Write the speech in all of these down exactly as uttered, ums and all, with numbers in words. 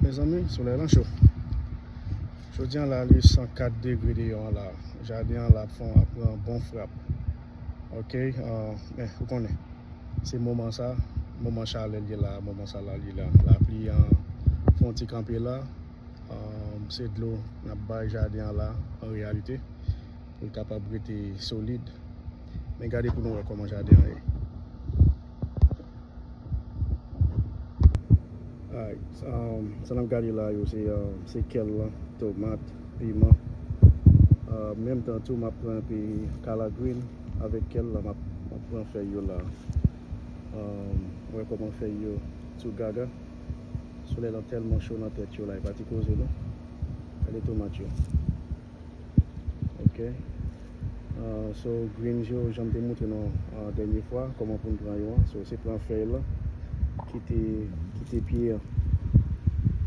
Mezanmi, solèy lan cho. Jodi an la, li san kat degre deyò an la. Jaden an la ap fè, ap pran bon frap. Ok, euh, men, ou konnen. Se moman sa, moman chalè li la, moman sa la li la. Lapli an fè yon ti kanpe la. Euh, se dlo n ap bay jaden an la, an reyalite, pou l kapab rete solid. Men gade pou nou wè kòman jaden an ye. Alright, um, sa n ap gade la yo, se, um, se kèl la, tomat, piman. Uh, menm tan tou, m ap pran anpe collard green avèk kèl la, m ap, m ap pran fèy yo la. Um, wè kòman fèy yo tou gaga. Solèy lan tèlman cho nan tèt yo la, e pa ti koze non. Gade tomat yo. Ok. Uh, so, greens yo, jan m te montre nou, uh, dènye fwa, kòman pou n pran yo an. So, se pran fèy lan, kite, kite pye an.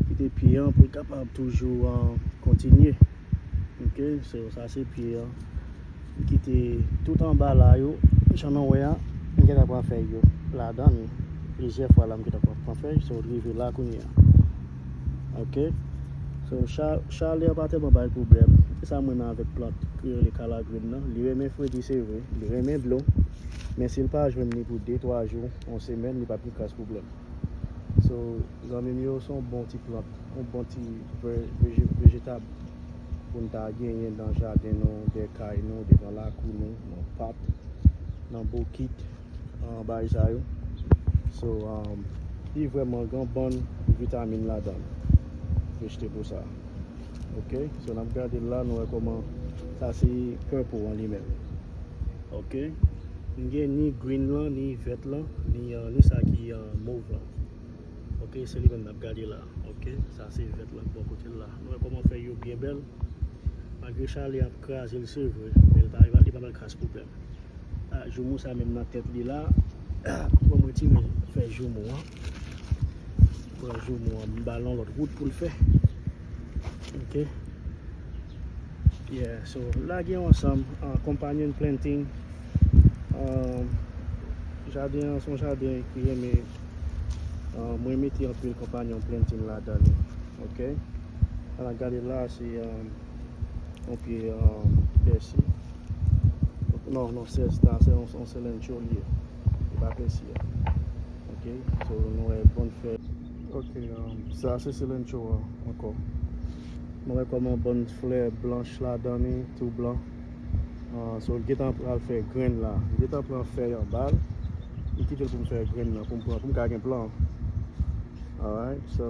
Kite pye an pou l kapab toujou, uh, kontinye. Ok, so, sa se pye an. M kite tout anba la yo, jan nou wè a, m gentan pran fèy yo ladan l. Plizyè fwa la, m gentan pran, pran fèy, so, rive la kounye a. Ok. So, cha-, chalè pa tèlman bay pwoblèm. Se sa m renmen avèk plant ki rele collard green nan. Li renmen fredi, se vre. Li renmen dlo. Men si l pa jwenn li pou de, twa jou, yon semèn, li p ap gen kras pwoblèm. So, zanmi m yo, se yon bon ti plant, yon bon ti ve-, veje-, vejetab pou n ta genyen nan jaden nou, dèyè kay nou, devan lakou nou, nan pak, nan bokit, an bagay sa yo. So, um, li vrèman gen bon vitamin ladan l. Vejetable sa. Ok, so n ap gade l la, nou wè kòman sa se purple an li menm. Ok, m gen ni green lan, ni vèt lan, ni, uh, ni sa ki, uh, mauve lan. Ok, se li menm n ap gade la. Ok, sa se vèt lan bò kote l la. Nou wè kòman fèy yo byen bèl. Malgre chalè ap kraze l, se vre, men li pa, li pa, li pa ba l kras pwoblèm. Ah, joumou sa menm nan tèt li la. Ah, bon, m retire fèy joumou an. Pran joumou an, m ba l yon lòt wout pou l fè. Ok. Yeah, so, lage yo ansanm, ah, companion planting. Ah, jaden an, se yon jaden ki renmen, ah, mwen mete anpil companion planting ladan li. Ok. An n ap gade la, se, ah, yon pye, ah, pèsi. Non, non, se, sa se yon, yon cilantro li ye. Li pa pèsi a. Ok, so nou wè bon fè. Ok, um, sa se cilantro an ankò. Nou wè kòman bon flè blanch ladan li, tou blan. Ah, so, l gentan pral fè grenn la. L gentan pran fèy anba l. M kite l pou m fè grenn nan, pou m pran, pou m ka gen plan. Alright, so,